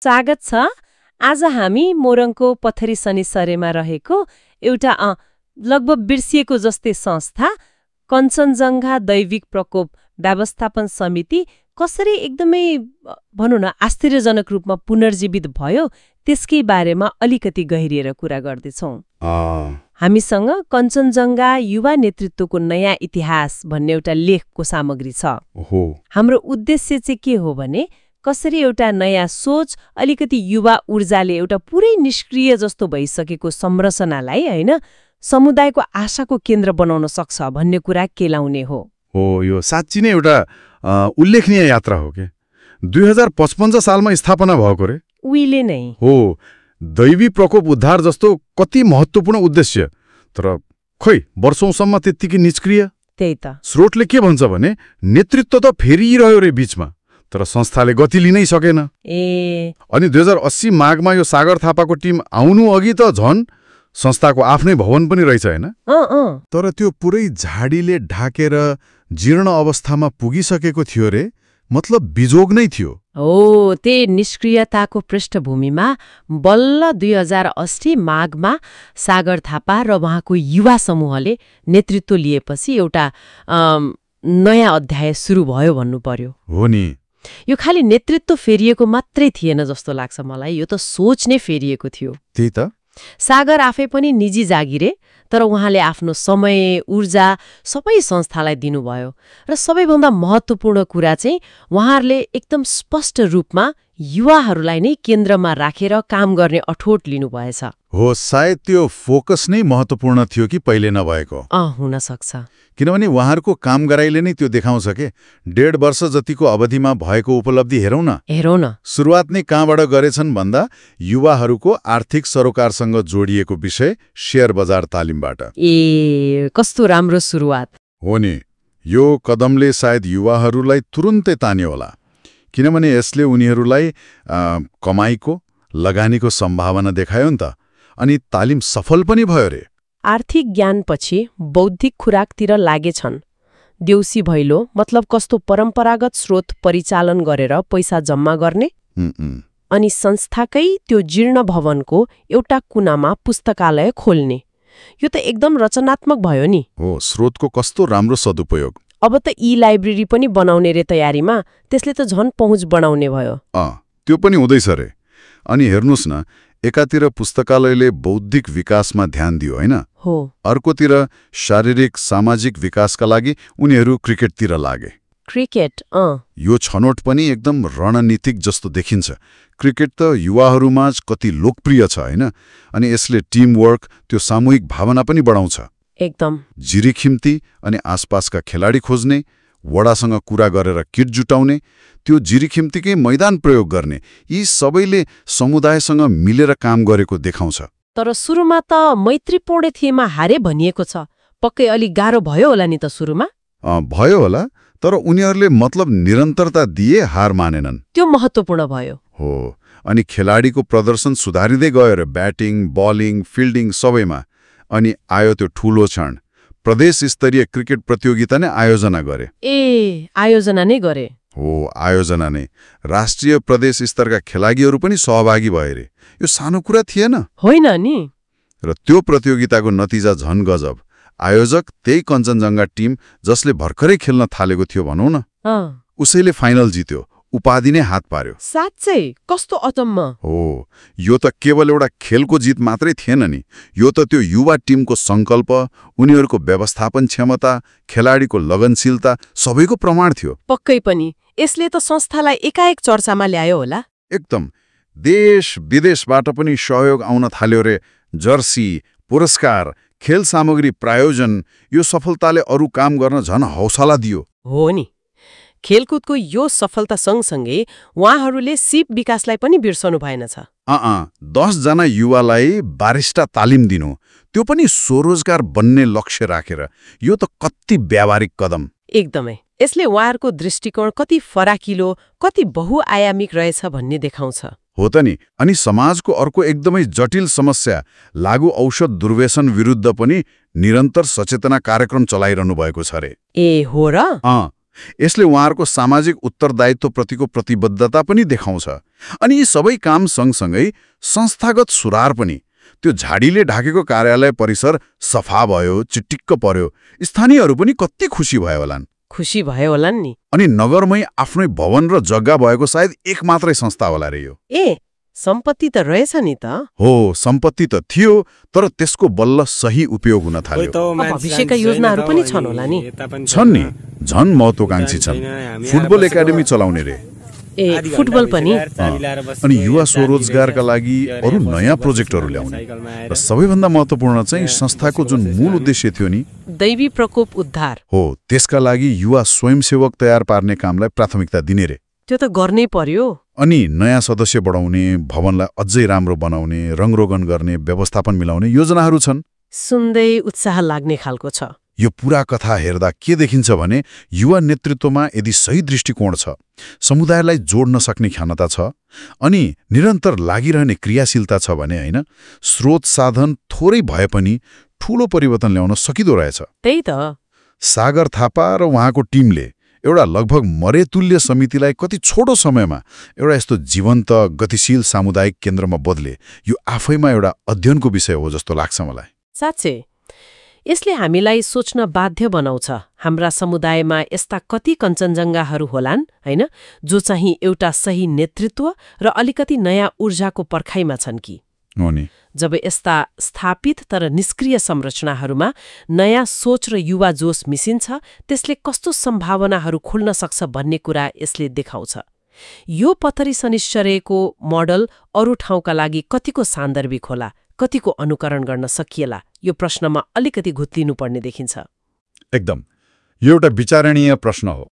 स्वागत छ। आज हामी मोरङको पथरी शनिसरेमा रहेको एउटा लगभग बिर्सिएको जस्तै संस्था कञ्चनजङ्घा दैविक प्रकोप व्यवस्थापन समिति कसरी एकदमै भनौँ न आश्चर्यजनक रूपमा पुनर्जीवित भयो त्यसकै बारेमा अलिकति गहिरिएर कुरा गर्दैछौँ। हामीसँग कञ्चनजङ्घा युवा नेतृत्वको नयाँ इतिहास भन्ने एउटा लेखको सामग्री छ। हाम्रो उद्देश्य चाहिँ के हो भने कसरी एउटा नयाँ सोच अलिकति युवा ऊर्जाले एउटा पुरै निष्क्रिय जस्तो भइसकेको संरचनालाई हैन समुदायको आशाको केन्द्र बनाउन सक्छ भन्ने कुरा केलाउने हो। यो साँच्ची नै एउटा उल्लेखनीय यात्रा हो के। 2055 सालमा स्थापना भएको रे। उहिले नै हो। दैवी प्रकोप उद्धार जस्तो कति महत्त्वपूर्ण उद्देश्य, तर खै वर्षौंसम्म त्यत्तिकै निष्क्रिय। त्यही त स्रोतले के भन्छ भने नेतृत्व त फेरिरह्यो रे बीचमा, तर संस्थाले गति लिनै सकेन। अनि 2080 माघमा यो सागर थापाको टिम आउनु अघि त झन् संस्थाको आफ्नै भवन पनि रहेछ हैन। तर त्यो पुरै झाडीले ढाकेर जीर्ण अवस्थामा पुगिसकेको थियो रे, मतलब बिजोग नै थियो। त्यही निष्क्रियताको पृष्ठभूमिमा बल्ल 2080 माघमा सागर थापा र उहाँको युवा समूहले नेतृत्व लिएपछि एउटा नयाँ अध्याय सुरु भयो भन्नु पर्यो। हो नि। यो खाली नेतृत्व फेरिएको मात्रै थिएन जस्तो लाग्छ मलाई, यो त सोच नै फेरिएको थियो। त्यही त। सागर आफै पनि निजी जागिरे, तर उहाँले आफ्नो समय ऊर्जा सबै संस्थालाई दिनुभयो र सबैभन्दा महत्त्वपूर्ण कुरा चाहिँ उहाँहरूले एकदम स्पष्ट रूपमा युवाहरूलाई नै केन्द्रमा राखेर काम गर्ने अठोट लिनुभएछ। हो, सायद त्यो फोकस नै महत्त्वपूर्ण थियो कि पहिले नभएको। हुन सक्छ, किनभने उहाँहरूको काम गराइले नै त्यो देखाउँछ के 1.5 वर्ष जतिको अवधिमा भएको उपलब्धि हेरौँ न। सुरुवात नै कहाँबाट गरेछन् भन्दा युवाहरूको आर्थिक सरोकारसँग जोडिएको विषय शेयर बजार तालिमबाट। कस्तो राम्रो सुरुवात हो नि। यो कदमले सायद युवाहरूलाई तुरुन्तै तान्यो होला, किनभने यसले उनीहरूलाई कमाईको लगानीको सम्भावना देखायो नि त। अनि तालिम सफल पनि भयो रे। आर्थिक ज्ञानपछि बौद्धिक खुराकतिर लागेछन्। देउसी भैलो मतलब कस्तो परम्परागत स्रोत परिचालन गरेर पैसा जम्मा गर्ने, अनि संस्थाकै त्यो जीर्ण भवनको एउटा कुनामा पुस्तकालय खोल्ने। यो त एकदम रचनात्मक भयो नि। हो, स्रोतको कस्तो राम्रो सदुपयोग। अब त लाइब्रेरी पनि बनाउने रे तयारीमा, त्यसले त झन् पहुँच बढाउने भयो। त्यो पनि हुँदैछ रे। अनि हेर्नुस् न, एकातिर पुस्तकालयले बौद्धिक विकासमा ध्यान दियो हैन, अर्कोतिर शारीरिक सामाजिक विकासका लागि उनीहरू क्रिकेटतिर लागे। क्रिकेट यो छनौट पनि एकदम रणनीतिक जस्तो देखिन्छ। क्रिकेट त युवाहरूमा कति लोकप्रिय छ हैन, अनि यसले टिमवर्क त्यो सामूहिक भावना पनि बढाउँछ। एकदम। जिरीखिम्ती अनि आसपासका खेलाडी खोज्ने, वडासँग कुरा गरेर किट जुटाउने, त्यो जिरीखिम्तीकै मैदान प्रयोग गर्ने, यी सबैले समुदायसँग मिलेर काम गरेको देखाउँछ। तर सुरुमा त मैत्रीपूर्ण थिएमा हारे भनिएको छ। पक्कै अलि गाह्रो भयो होला नि त सुरुमा। भयो होला, तर उनीहरूले मतलब निरन्तरता दिए, हार मानेनन्। त्यो महत्त्वपूर्ण भयो। हो, अनि खेलाडीको प्रदर्शन सुधारिँदै गयो र ब्याटिङ, बलिङ, फिल्डिङ सबैमा। अनि आयो त्यो ठूलो क्षण, प्रदेश स्तरीय क्रिकेट प्रतियोगिता नै आयोजना गरे। आयोजना नै गरे। हो, आयोजना नै। राष्ट्रिय प्रदेश स्तरका खेलाडीहरू पनि सहभागी भए रे। यो सानो कुरा थिएन, होइन नि। र त्यो प्रतियोगिताको नतिजा झन् गजब। आयोजक त्यही कञ्चनजङ्घा टिम जसले भर्खरै खेल्न थालेको थियो भनौँ न, उसैले फाइनल जित्यो, उपाधि नै हात पार्यो। साँच्चै कस्तो अचम्म हो। यो त केवल एउटा खेलको जित मात्रै थिएन नि, यो त त्यो युवा टिमको सङ्कल्प, उनीहरूको व्यवस्थापन क्षमता, खेलाडीको लगनशीलता सबैको प्रमाण थियो। पक्कै पनि। यसले त संस्थालाई एकाएक चर्चामा ल्यायो होला। एकदम। देश विदेशबाट पनि सहयोग आउन थाल्यो रे। जर्सी, पुरस्कार, खेल सामग्री प्रायोजन, यो सफलताले अरू काम गर्न झन् हौसला दियो। हो नि। खेलकुदको यो सफलता सँगसँगै उहाँहरूले सिप विकासलाई पनि बिर्सनु भएनछ। 10 जना युवालाई बारिस्टा तालिम दिनु, त्यो पनि स्वरोजगार बन्ने लक्ष्य राखेर। यो त कति व्यावहारिक कदम। एकदमै। यसले उहाँहरूको दृष्टिकोण कति फराकिलो, कति बहुआयामिक रहेछ भन्ने देखाउँछ। हो त नि। अनि समाजको अर्को एकदमै जटिल समस्या लागु औषध दुर्व्यसन विरुद्ध पनि निरन्तर सचेतना कार्यक्रम चलाइरहनु भएको छ रे। हो र? यसले उहाँहरूको सामाजिक उत्तरदायित्वप्रतिको प्रतिबद्धता पनि देखाउँछ। अनि यी सबै काम सँगसँगै संस्थागत सुधार पनि। त्यो झाडीले ढाकेको कार्यालय परिसर सफा भयो, चिटिक्क पर्यो, स्थानीयहरू पनि कति खुसी भयो होलान्। खुसी भयो होलान् नि। अनि नगरमै आफ्नै भवन र जग्गा भएको सायद एक मात्रै संस्था होला रे यो। सम्पत्ति त रहेछ नि त। हो, सम्पत्ति त थियो, तर त्यसको बल्ल सही उपयोग हुन थाल्यो। भविष्यका योजनाहरू पनि छन् होला नि। छन् नि, झन् महत्त्वकांक्षी छन्। फुटबल एकाडेमी चलाउने रे। फुटबल पनि। अनि युवा स्वरोजगारका लागि अरू नयाँ प्रोजेक्टहरू ल्याउने। र सबैभन्दा महत्त्वपूर्ण चाहिँ संस्थाको जुन मूल उद्देश्य थियो नि, दैवी प्रकोप उद्धार हो, त्यसका लागि युवा स्वयंसेवक तयार पार्ने कामलाई प्राथमिकता दिने रे। त्यो त गर्नै पर्यो। अनि नयाँ सदस्य बढाउने, भवनलाई अझै राम्रो बनाउने, रङरोगन गर्ने, व्यवस्थापन मिलाउने योजनाहरू छन्। सुन्दै उत्साह लाग्ने खालको छ। यो पूरा कथा हेर्दा के देखिन्छ भने युवा नेतृत्वमा यदि सही दृष्टिकोण छ, समुदायलाई जोड्न सक्ने क्षमता छ, अनि निरन्तर लागिरहने क्रियाशीलता छ भने हैन, स्रोत साधन थोरै भए पनि ठूलो परिवर्तन ल्याउन सकिदो रहेछ। त्यही त। सागर थापा र उहाँको टिमले एउटा लगभग मरेतुल्य समितिलाई कति छोटो समयमा एउटा यस्तो जीवन्त गतिशील सामुदायिक केन्द्रमा बदले, यो आफैमा एउटा अध्ययनको विषय हो जस्तो लाग्छ मलाई। साँच्चै यसले हामीलाई सोच्न बाध्य बनाउँछ, हाम्रा समुदायमा यस्ता कति कञ्चनजङ्घाहरू होलान् हैन, जो चाहिँ एउटा सही नेतृत्व र अलिकति नयाँ ऊर्जाको पर्खाइमा छन् कि। जब यस्ता स्थापित तर निष्क्रिय संरचनाहरूमा नयाँ सोच र युवा जोश मिसिन्छ, त्यसले कस्तो सम्भावनाहरू खुल्न सक्छ भन्ने कुरा यसले देखाउँछ। यो पथरी शनिश्चर्यको मोडल अरू ठाउँका लागि कतिको सान्दर्भिक होला, कतिको अनुकरण गर्न सकिएला, यो प्रश्नमा अलिकति घुत्लिनुपर्ने देखिन्छ। एकदम, यो एउटा विचारणीय प्रश्न हो।